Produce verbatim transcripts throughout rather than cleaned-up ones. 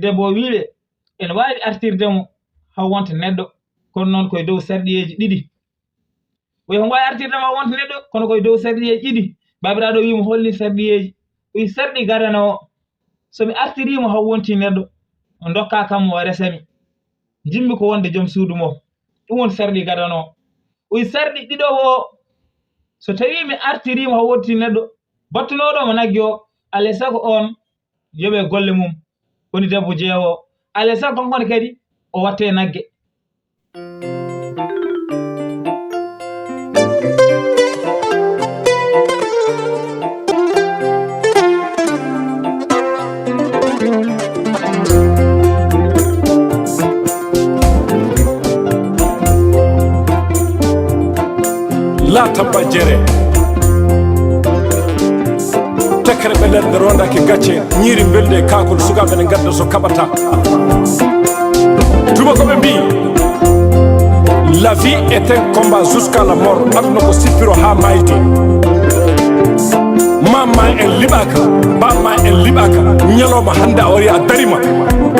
Debbo o wi'i ɓe, ene waawi artirde mo haa wonta neɗɗo, kono noon ko e dow sarɗiyeeji ɗiɗi. Ɓe ko waawi artirde mo haa wonta neɗɗo, kono ko e dow sarɗiyeeji ɗiɗi. Baabiraaɗo wi'i mo, "Hol ɗiin sarɗiyeeji?" O wi'i, "Sarɗi gadano o, so mi artirii mo haa wontii neɗɗo, o ndokka kam mo, o resa mi. Njiɗmi ko wonde joom suudu mo." Ɗum woni sarɗi gadano o. O wi'i, "Sarɗi ɗiɗo o, so tawii mi artirii mo haa wontii neɗɗo, battunooɗo mo nagge o, alaa e sago oon yoɓe golle mum." Woni debbo jeewo. Alaa e sago kanko ne kadi o watte nagge. La tabba jere. Tekkere ɓe nder nde rondaaki gacce, ñiiri mbeldi e kaakol, sukaaɓe ne ngadda so kaɓata. Tuma ko ɓe mbii, la vie est un combat jusqu'à la mort. Aduna ko sippiro haa maayde. Maama en liɓaaka, baaba en liɓaaka. Ñalawma hannde a wari a darima,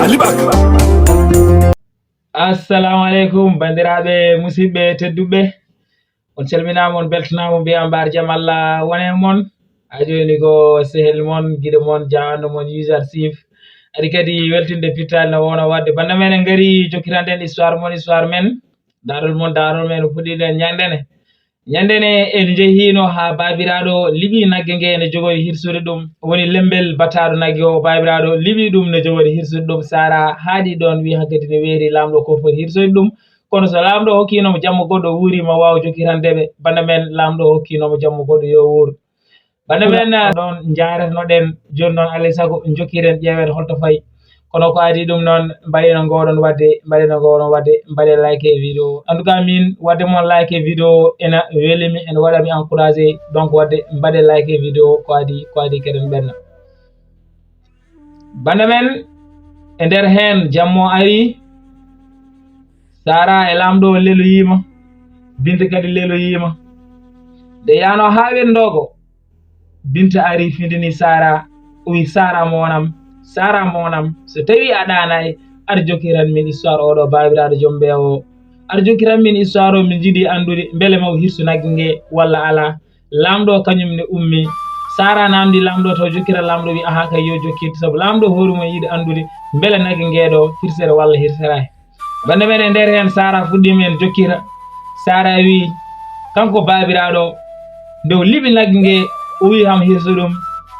a liɓaaka. Assalamu aleykum, banndiraaɓe musidɓe tedduɓe. On calminaama, on mbeltanaama, mbiyaa mbaar jam Allah wona e mon. Haa jooni ko sehil mon, giɗo mon, jawanɗo mon, User Chief. Ari kadi weltinde pittaali no woono waɗde. Bannda men en ngari jokkirande en histoire mon, histoire men. Daarol mon, daarol men, no fuɗɗiɗen ñande ne. Ñande ne en njehiino haa baabiraaɗo liɓi nagge nge ne jogori hirsude ɗum. Woni lembel bataaɗo nagge o, baabiraaɗo liɓi ɗum ne jogori hirsude ɗum. Saara haaɗi ɗoon, wi hankadi ne weeri laamɗo ko foti hirsude ɗum. Kono so laamɗo hokkiino mo jamma goɗɗo wuuri, ma waaw jokkirande ɓe. Bannda men laamɗo hokkiino mo jamma goɗɗo yo wuur. Bannda men, ah, ɗoon njaarenoɗen jooni noon, alaa e sago njokkiren, ƴeewen holto fayi. Kono ko adii ɗum noon, mbaɗee no ngoɗon waɗde, mbaɗee no ngoɗon waɗde, mbaɗee like e vidéo. En tout cas, min waɗde mon like e vidéo ena weli mi, ena waɗa mi encouragé. Donc, waɗde mbaɗee like e vidéo, ko adii, ko adii keɗen ɓenna. Bannda men, e nder heen jammo ari, Saara e laamɗo o leloyiima, Binta kadi leloyiima. Nde yaano haa wenndogo, Binta ari findini Saara, o wi, "Saara moonam, Saara moonam, so tawii a ɗaanaay, ar jokkiran min histoire oɗo baabiraaɗo joom mbeewa o. Ar jokkiran min histoire o, min njiɗi anndude mbele maw hirsu nagge nge walla alaa." Laamɗo kañum ne ummi. Saara naamndi laamɗo taw jokkira, laamɗo wi, "Ahaa kay, yo jokkir, sabu laamɗo hoore mum yiɗi anndude mbele nagge nge ɗo hirsere walla hirseraay." Bannda men e nder heen, Saara fuɗɗiima en jokkira. Saara wi, kanko baabiraaɗo, nde o liɓi nagge nge, o wi, "Ham hirsu ɗum."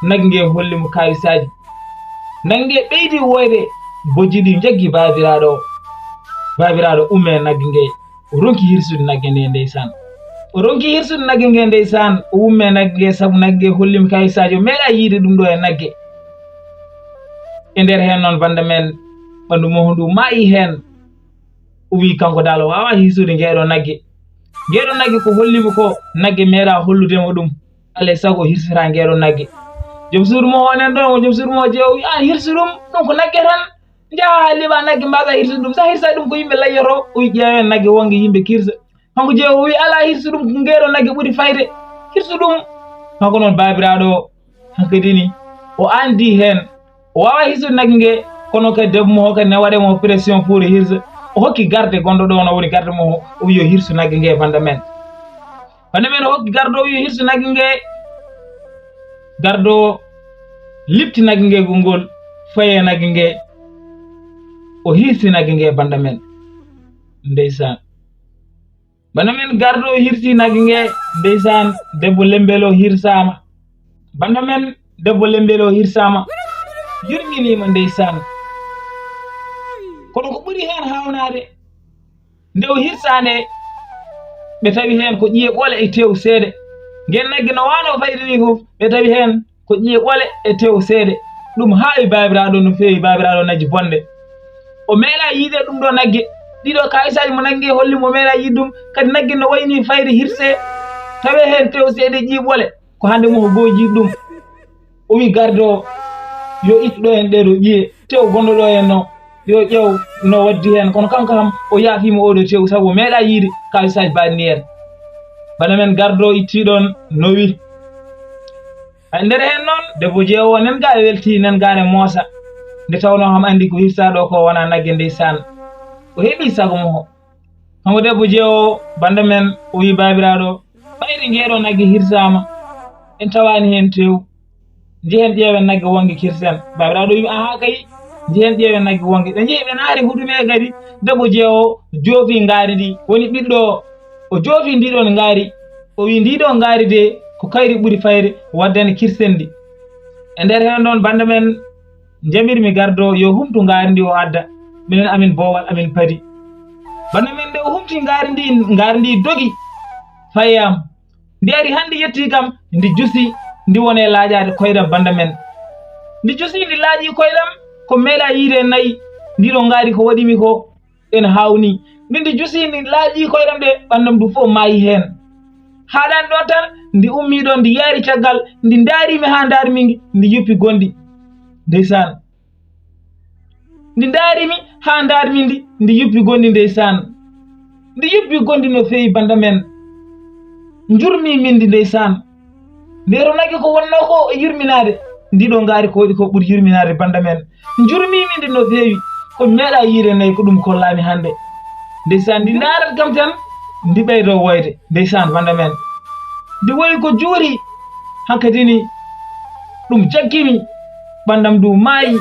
Nagge nge holli mo kaawisaaji. Nagge nge ɓeydi woyde, bojji ɗi njaggi baabiraaɗo. Baabiraaɗo ummi e nagge nge, o ronki hirsude nagge nde, ndeysaan. O ronki hirsude nagge nge, ndeysaan. O ummi e nagge nge, sabu nagge nge holli mo kaawisaaji, o meeɗaa yiide ɗum ɗo e nagge. E nder heen noon, bannda men, ɓanndu mahdu ndu maayi heen. O wi, kanko daal, o waawaa hirsude ngeeɗo nagge. Ngeeɗo nagge ko holli mo ko, nagge meeɗaa hollude mo ɗum. Alaa e sago o hirsira ngeeɗo nagge. Joom suudu mo o nen ɗon, o joom suudu mo o jeewo wi, "Aan hirsu ɗum, ɗum ko nagge tan. Njaha haa liɓa nagge, mbaasa hirsude ɗum. Sa hirsa ɗum ko yimɓe layyoto." O wi, "Ƴeewen nagge wonge yimɓe kirsa." Kanko jeewo o wi, "Alaa, hirsu ɗum, ko ngeeɗo nagge ɓuri fayde. Hirsu ɗum." Kanko noon baabiraaɗo o, hankadi ni, o anndi heen. O waawaa hirsude nagge nge, kono kadi debbo mo o kadi ne waɗa mo pression pour hirsa. O hokki garde gonɗo ɗo, no woni garde mo o, o wi yo hirsu nagge nge, bannda men. Bannda men o hokki gardo o wi yo hirsu nagge nge. Gardo o liɓti nagge nge, gongol faye nagge nge. O hirsi nagge nge, bannda men. Ndeysaan. Bannda men gardo o hirsi nagge nge, ndeysaan, debbo lembel o hirsaama. Bannda men debbo lembel o hirsaama. Yurminiima, ndeysaan. Kono ko ɓuri heen haawnaade, nde o hirsaa nde, ɓe tawi heen ko ƴiye ɓole e tew seede. Ngeen nagge no waano fayde ni fof, ɓe tawi heen ko ƴiye ɓole e tew seede. Ɗum haawi baabiraaɗo no feewi, baabiraaɗo najji bonde. O meeɗaa yiide ɗum ɗo nagge. Ɗiɗo kaawisaaji mo nagge holli mo, o meeɗaa yiide ɗum. Kadi nagge no wayni fayde hirse, tawi heen tew seede ƴiye ɓole. Ko hannde mo o goo jiiɗ ɗum. O wi gardo o, yo ittu ɗo en ɗee ɗo ƴiye, tew gonɗo ɗo en no, yo ƴeew no waddi heen. Kono kanko kam, o yaafiima oo ɗoo tew, sabu o meeɗaa yiide kaalisaaji mbaɗi ni en. Bana men gardo o itti ɗoon, nowi. E nder heen noon, debbo jeewo o, nen gaa e weltii, nen gaa ne moosa. Nde tawnoo hamo anndi ko hirsaa ɗoo ko wonaa nagge ndeysaan. O heɓii sago mo. Kanko debbo jeewo bannda men o wii baabiraaɗo, ɓayri ngeeɗo nagge hirsaama, en tawaani heen tew. Njehen ƴeewen nagge wonge kirsen. Baabiraaɗo wii, ahaa kay, njehen ƴeewen nagge wonge. Ɓe njehi ɓe naari huɗume kadi, debbo jeewo joofi ngaari ndi, woni ɓiɗɗo o. O joofi ndi ɗoon ngaari, o wii, ndii ɗoo ngaari de ko kayri ɓuri fayde waddane kirsen ndi. E nder heen ɗoon bannda men njamirmi gardo yo humtu ngaari ndi o adda, minen amin boowal amin padi. Bannda men nde o humti ngaari ndi, ngaari ndi dogi fayi am. Ndi ari hannde yetti kam, ndi jusi, ndi woni e laaƴaade koyɗam bannda men. Ndi jusi, ndi laaƴi koyɗam, ko meeɗa yiide nayi, ndi ɗoo ngaari ko waɗi mi ko, ene haawnii. Nde ndi jusi, ndi laaƴi koyɗam ɗe, ɓanndam ndu fof maayi heen. Haaɗaani ɗoon tan, ndi ummii ɗoon, ndi yaari caggal, ndi ndaari mi haa ndaarmi ngi, ndi yuppi gonɗi. Ndeysaan. Ndi ndaari mi haa ndaarmi ndi, ndi yuppi gonɗi ndeysaan. Ndi yuppi gonɗi no feewi bannda men. Njurmi min ndi ndeysaan. Nde to nagge ko wonnoo ko e yurminaade, ndi ɗoo ngaari ko waɗi ko ɓuri yurminaade bannda men. Njurmi min ndi no feewi, ko meeɗa yiide nayi ko ɗum kollaami hannde. Ndeysaan ndi ndaarat kam tan, ndi ɓeydoo woyde. Ndeysaan bannda men. Ndi woyi ko juuri, hankadi ni ɗum jaggimi, ɓanndam ndu maayi.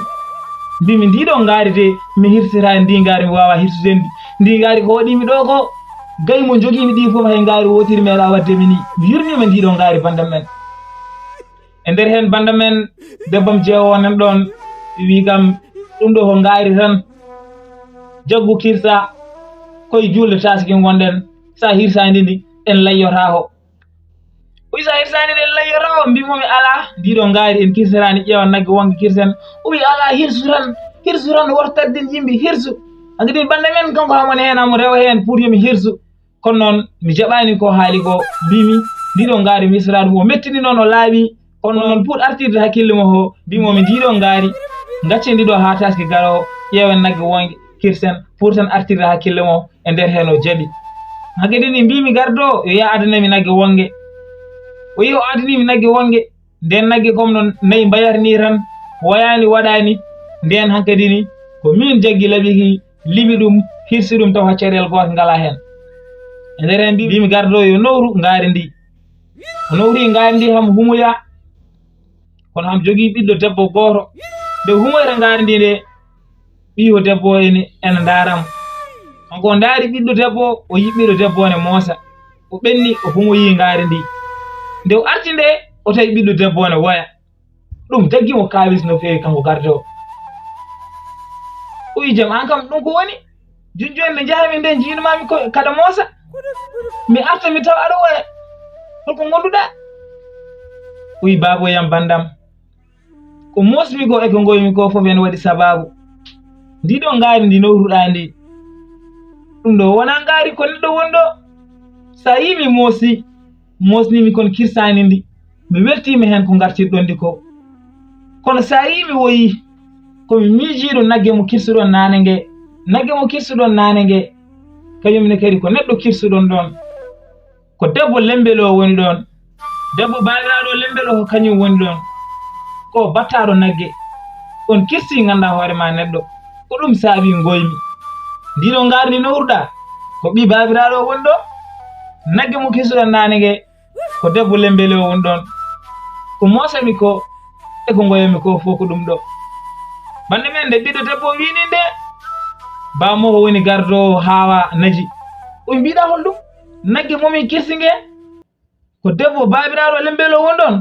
Mbimi, ndii ɗoo ngaari de, mi hirsitaani ndii ngaari, mi waawaa hirsude ndi. Ndii ngaari ko waɗi mi ɗoo ko, gay mo njogii mi ɗii fof, hay ngaari wootiri meeɗaa waɗde mi nii. Mi yurmiima ndii ɗoo ngaari bannda men. E nder heen bannda men, debbo am jeewo nan ɗoon, wii kam, ɗum ɗoo ko ngaari tan. Jaggu kirsa, koye juulde taaski ngonɗen, so a hirsaani ndi, en layyotaako. O wi, so a hirsaani nde en layyotaako, mbimomi alaa, ndii ɗoo ngaari en kirsiraani, ƴeewa nagge wonge kirsen. O wi, alaa, hirsu tan, hirsu tan, woto tardin yimɓe, hirsu. Hankadi bannda men kanko hamo ne heen, hamo rewa heen pour yo mi hirsu. Kono noon mi jaɓaani ko haali ko, mbimi, ndii ɗoo ngaari mi hirsata ɗum, o mettini noon, o laaɓi. Kono noon pour artirde hakkille mo o, mbimomi, ndii ɗoo ngaari, gaccen ndi ɗoo haa taaske garoowo, ƴeewen nagge wonge kirsen, pour tan artirde hakkille mo. E nder heen o jaɓi. Hankadi ni mbimi gardo o, yo yaa adana mi nagge wonge. O yehi o adani mi nagge wonge. Nden nagge kom no nayi mbayata ni tan, woyaani waɗaani. Nden hankadi ni ko min jaggi laɓi ki, liɓi ɗum, hirsi ɗum taw hay caɗeele goote ngalaa heen. E nder heen mbimi gardo o yo nowru ngaari ndi. O nowri ngaari ndi hamo humoya. Kono hamo jogii ɓiɗɗo debbo gooto. Nde humoyta ngaari ndi nde, ɓiiyo debbo o ene, ene ndaara mo. Kanko o ndaari ɓiɗɗo debbo o, o yiɗi ɓiɗɗo debbo o ne moosa. O ɓenni, o humoyii ngaari ndi. Nde o arti nde, o tawi ɓiɗɗo debbo o ne woya. Ɗum jaggi mo kaawis no feewi kanko gardo o. O wi, jam an kam, ɗum ko woni? Jooni jooni nde njahmi nde, njiinumami ko kaɗa moosa. Mi arta mi tawa aɗa woya. Holko ngonduɗaa? O wi, baabo yam banndam. Ko moosmi ko e ko ngoymi ko fof ene waɗi sabaabu. Ndii ɗoo ngaari ndi nowruɗaa ndi. Ɗum ɗoo wonaa ngaari ko neɗɗo woni ɗoo. So a yii mi moosi, moosnimi kono kirsaani ndi. Mi weltiima heen ko ngartirɗon ndi ko. Kono so a yii mi woyi, ko mi miijiiɗo nagge mo kirsuɗon naane nge. Nagge mo kirsuɗon naane nge, kañum ne kadi ko neɗɗo kirsuɗon ɗoon. Ko debbo Lembelo woni ɗoon. Debbo baabiraaɗo Lembelo ko kañum woni ɗoon. Ko battaaɗo nagge. On kirsi nganndaa hoore ma neɗɗo. Ko ɗum saabi ngoymi. Ndii ɗoo ngaari ndi nowruɗaa, ko ɓii baabiraaɗo o woni ɗoo. Nagge mo kirsuɗon naane nge, ko debbo Lembelo woni ɗoon. Ko moosami ko e ko ngoyami ko fof ko ɗum ɗoo. Bannde men nde ɓiɗɗo debbo o wiini nde, baa mo o woni gardoowo haawa naji. O mbiɗa hol ɗum? Nagge mo min kirsi nge, ko debbo baabiraaɗo Lembelo woni ɗoon.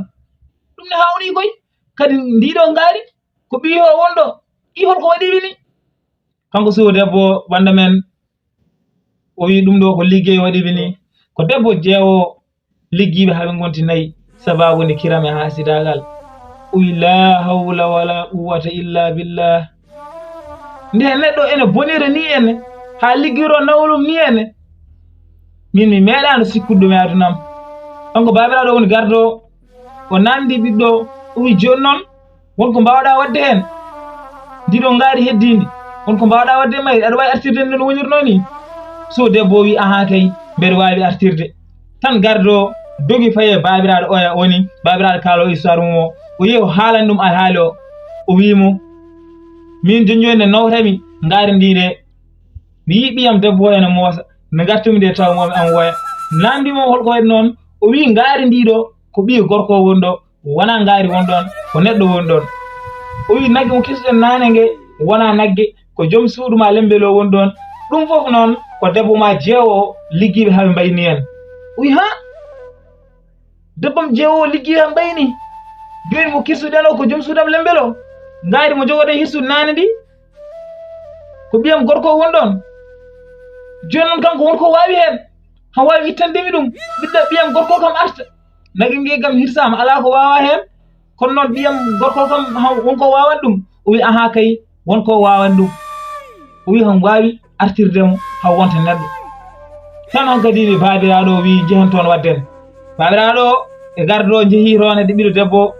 Ɗum ne haawnii koy. Kadi ndii ɗoo ngaari, ko ɓiiyo o woni ɗoo. Ɗii hol ko waɗi wini? Kanko suudu debbo bannda men, o wi ɗum ɗoo ko liggey waɗi wini. Ko debbo jeewo liggiiɓe haa ɓe ngonti nayi, sabaabu nde kiram e haasidaagal. O wi, laa hawla walaa quwwata illaa billah. Nde neɗɗo ene bonira ni ene, haa liggiroo nawlum ni ene. Min mi meeɗaano sikkude ɗum e aduna am. Kanko baabiraaɗo woni gardoowo, o naamndii ɓiɗɗo, o wi, jooni noon, won ko mbaawɗaa waɗde heen? Ndii ɗoo ngaari heddiindi, won ko mbaawɗaa waɗde e mayri? Aɗa waawi artirde nde no wonirnoo nii? Suudu debbo o wi, ahaa kay, mbeɗa waawi artirde. Tan gardo o dogi fayi e baabiraaɗo oya woni, baabiraaɗo kaalo o histoire mum o, o yehi o haalani ɗum alhaali o, o wii mo, Min jooni jooni nde nawtami ngaari ndi nde, mi yii ɓiyam debbo ene moosa, nde ngartumi nde taw moom am woya. Namndi mo hol ko waɗi noon, o wii ngaari ndi ɗo ko ɓiyi gorko woni ɗo, wonaa ngaari woni ɗoon, ko neɗɗo woni ɗoon. O wii nagge mo kisuɗen naane nge wonaa nagge, ko joom suudu ma lembelo woni ɗoon. Ɗum fof noon ko debbo ma jeewo liggiiɓe haa ɓe mbayni en. O wii ha? Debbam jeewo liggi han ɓayni. Jooni mo kirsuɗen o ko joom suudam lembel o. Ngaari mo jogoɗen hirsude naane ndi. Ko ɓiyam gorko o woni ɗoon. Jooni noon kanko won ko waawi heen. Han waawi ittande mi ɗum. Ɓiɗɗo ɓiyam gorko kam arta. Nagi ngi kam hirsaama alaa ko waawaa heen. Kono noon ɓiyam gorko kam han won ko waawat ɗum. O wi ahaa kay won ko waawat ɗum. O wi han waawi artirde mo haa wonta neɗɗo. Tan hankadi ɓe baabiraaɗo o wii njehen toon waɗden. Baabiraaɗo o e gardo o njehii toon e ɓiɗɗo debbo o.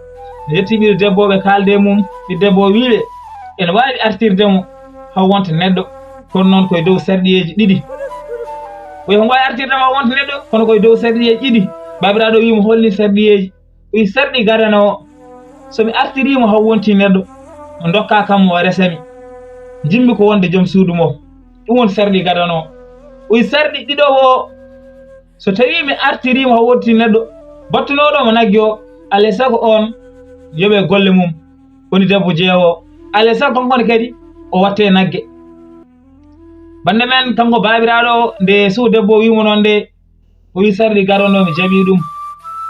Ɓe njetti ɓiɗɗo debbo o ɓe kaalde e mum. Ɓiɗɗo debbo o wii ɓe ene waawi artirde mo haa wonta neɗɗo. Kono noon koye dow sarɗiyeeji ɗiɗi. Koye homo waawi artirde mo haa wonta neɗɗo kono koye dow sarɗiyeeji ɗiɗi. Baabiraaɗo o wii mo holni sarɗiyeeji. O wi sarɗi gadano o, so mi artirii mo haa wonti neɗɗo, o ndokka kam mo o resa mi. Njimmi ko wonde joom suudu mo. Ɗum woni sarɗi gadano o. O wi sarɗi ɗiɗo o, so tawii mi artirii mo haa wonti neɗɗo, battunooɗo mo nagge o, alay sago oon yoɓe golle mum. Woni debbo jeewo o. Alay sago kanko ne kadi o watte nagge. Bannde men kanko baabiraaɗo o, nde suhu debbo o wii mo noon nde, o wii sarɗi garono mi jaɓi ɗum.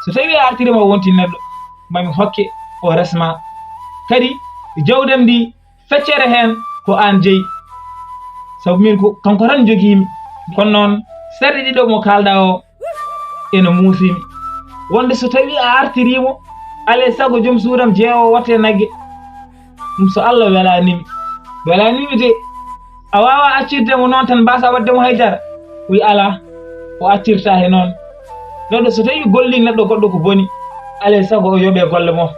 So tawii a artiri ma wonti neɗɗo, mami hokke o resma. Kadi jawdem ndi feccere heen ko aan jeyi. Sabu min ko kanko tan njogiimi. Kono noon sarɗi ɗiɗo mo kaalɗa o ene muusimi. Wonde so tawii a artirii mo, alay sago joom suudam jeewo watte nagge. Ɗum so Allah welaanimi, welaanimi de. A waawaa accirde mo noon tan, mbaasa waɗde mo haydara? Wi alaa, o accirtaa he noon. Neɗɗo so tawii gollii neɗɗo goɗɗo ko boni, alay sago o yoɓee golle mo.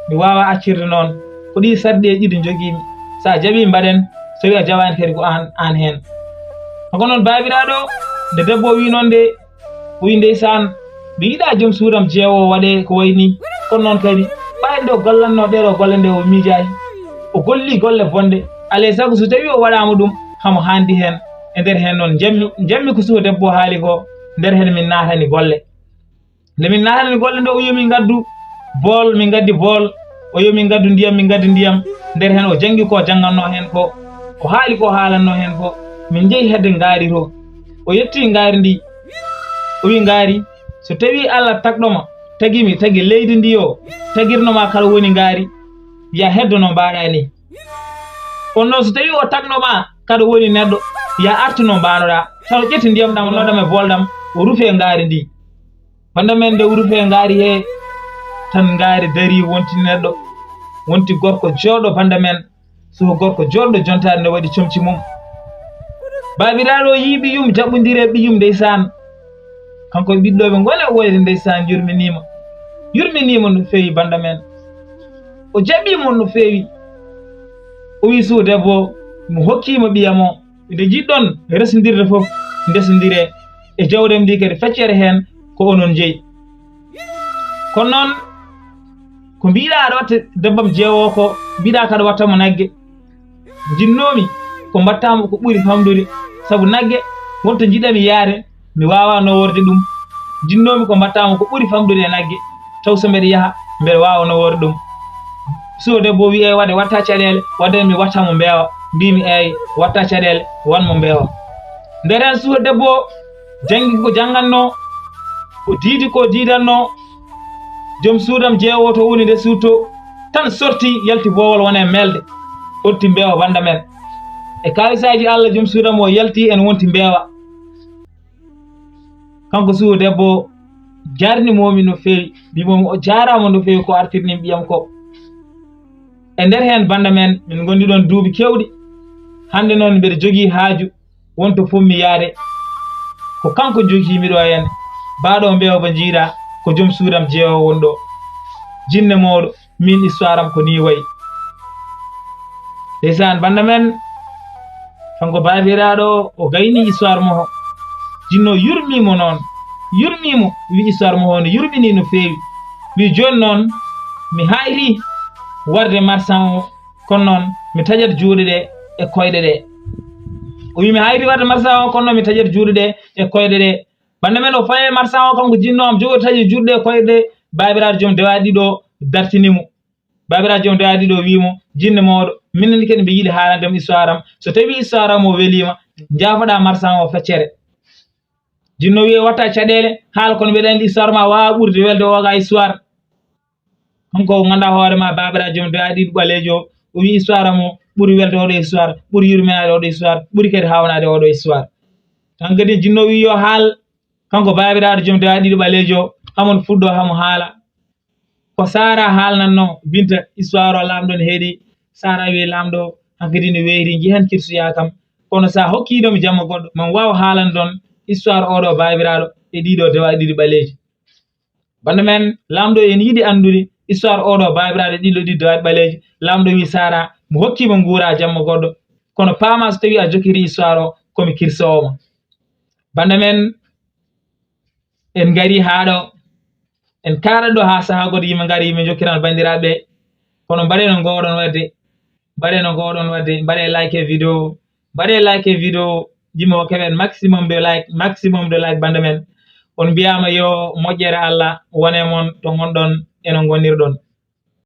Mi waawaa accirde noon. Ko ɗii sarɗi e ɗiɗi njogiimi. So a jaɓii mbaɗen, so tawii a jaɓaani kadi ko aan, aan heen. Ko noon baabiraaɗo o, nde debbo o wii noon nde, o wii ndeysaan, mi yiɗaa joom suudam jeewo o waɗee ko wayi nii. Kono noon kadi ɓayde o gollannoo ɗeeɗoo golle nde o miijaaki. O gollii golle bonɗe. Alay sago so tawii o waɗaama ɗum, hamo haandi heen. E nder heen noon njammi, njammi ko suka debbo o haali ko, nder heen min naatani golle. Nde min naatani golle nde o wiyi min ngaddu bool, min ngaddi bool. O wiyi min ngaddu ndiyam, min ngaddi ndiyam. Nder heen o janngi ko janngannoo heen ko, o haali ko haalannoo heen ko. Min njehi hedde ngaari to. O yetti ngaari ndi. O wi ngaari, so tawii Allah tagɗo ma, tagi mi, tagi leydi ndi o, tagirno ma kala woni ngaari, ya heddo no mbaɗa ni. Kono noon so tawii o tagno ma kala woni neɗɗo, ya artu no mbaɗoɗa. Taw ƴetti ndiyam ɗam, no ɗam e bool ɗam, o rufe ngaari ndi. Banda men nde o rufe ngaari he, tan ngaari dari wonti neɗɗo, wonti gorko jooɗo banda men. Suka gorko jooɗɗo jontaade ne waɗi comci mum. Baabiraaɗo o yii ɓiyum jaɓɓondiri e ɓiyum ndeysaan. Kanko e ɓiɗɗooɓe ngole woyde ndeysaan yurminiima. Yurminiima no feewi banda men. O jaɓii mo no feewi. O wii suka debbo o, mo hokkiima ɓiyam o. Nde jiɗɗon resondirde fof, ndesondiree. E jawdam ndi kadi feccere heen ko onon jeyi. Kono noon, ko mbiɗa aɗa watta debbam jeewo ko, mbiɗa kaɗa watta mo nagge. Jinnoomi ko mbatta mo ko ɓuri famɗude, sabu nagge wonto njiɗami yaade, mi waawano worde ɗum. Jinnoomi ko mbatta mo ko ɓuri famɗude e nagge, taw so mbeɗa yaha, mbeɗa waawa no worde ɗum. Suka debbo wi'i, "Eey, waɗde watta caɗeele, waɗde mi watta mo mbeewa." Mbimi, "Eey, watta caɗeele, wan mo mbeewa." Nder heen suka debbo janngi ko janngannoo, o diidi ko diidannoo, joom suudam jeewo to woni nde suuto, tan sorti, yalti boowal wona e melde, wonti mbeewa banda men. E kawisaaji Allah, joom suudam o yalti en wonti mbeewa. Kanko suka debbo jarnimoomi no feewi, mbimomi o jaaraama no feewi ko artirnim ɓiyam ko. E nder heen banda men, min ngondi ɗoon duuɓi keewɗi. Hannde noon mbeɗa jogii haaju wonto fommi yaade. Ko kanko njogiimi ɗo heen, baaɗo mbeewa ba njiiɗa, ko joom suudam jeewo won ɗo. Jinne mooɗo, min histoire am ko nii wayi. Ndeysaan, banda men, kanko baabiraaɗo o, o gayni histoire mo o. Jinno yurmii mo noon, yurmii mo, wi histoire mo o no yurminii no feewi. Wi jooni noon, mi haayri warde marsan o, kono noon mi taƴat juuɗe ɗe e koyɗe ɗe. O wi mi hayri wadde marsan o, kono noon mi taƴat juuɗe ɗe e koyɗe ɗe. Bannde men o faye marsan o, kanko jinno am jogo taƴi juuɗe ɗe e koyɗe ɗe. Baabiraaɗo joom dewa ɗiɗo dartini mo. Baabiraaɗo joom dewa ɗiɗo wi mo, jinne mooɗo, minen kadi mbi yiɗi haalande mo histoire am. So tawi histoire am o weliima, njaafoɗaa marsan o feccere. Jinno wi watta caɗeele, haala kono mbeɗa anndi histoire ma waawa ɓurde welde o ga histoire. Kanko o ngannda hoore ma baabiraaɗo joom dewa ɗiɗo ɓaleejo o wi histoire am o ɓuri welde oɗo histoire, ɓuri yurminaade oɗo histoire, ɓuri kadi haawnaade oɗo histoire. Tan kadi jinno wi yo haal, kanko baabiraaɗo joom dewa ɗiɗo ɓaleejo, hamon fuɗɗo hamo haala. Ko Sara haalnatno Binta histoire o, laamɗo ne heedi. Sara wi laamɗo hankadi ne weeri, njehen kirsoya kam. Kono sa hokkiɗo mi jamma goɗɗo, man waaw haalande ɗon histoire oɗo baabiraaɗo e ɗiɗo dewa ɗiɗi ɓaleeji. Bannde men, laamɗo ene yiɗi anndude histoire oɗo baabiraaɗo ɗiɗo ɗiɗi dewa ɓaleeji. Laamɗo wi Sara, mi hokkima nguura jamma goɗɗo, kono paama so tawi a jokkiri histoire o, komi kirsowo ma. Bannde men, en ngari haa ɗo, en kaaɗat ɗo haa sahaa goɗɗo yimɓe ngari, yimɓe njokkiran banndiraaɓe. Kono mbaɗee no ngoowɗon waɗde, mbaɗee no ngoowɗon waɗde, mbaɗee like e vidéo, mbaɗee like e vidéo, yimɓe o keɓen maximum de like, maximum de like bannde men. On mbiyaama yo moƴƴere Allah wone mon to ngonɗon e no ngonirɗon.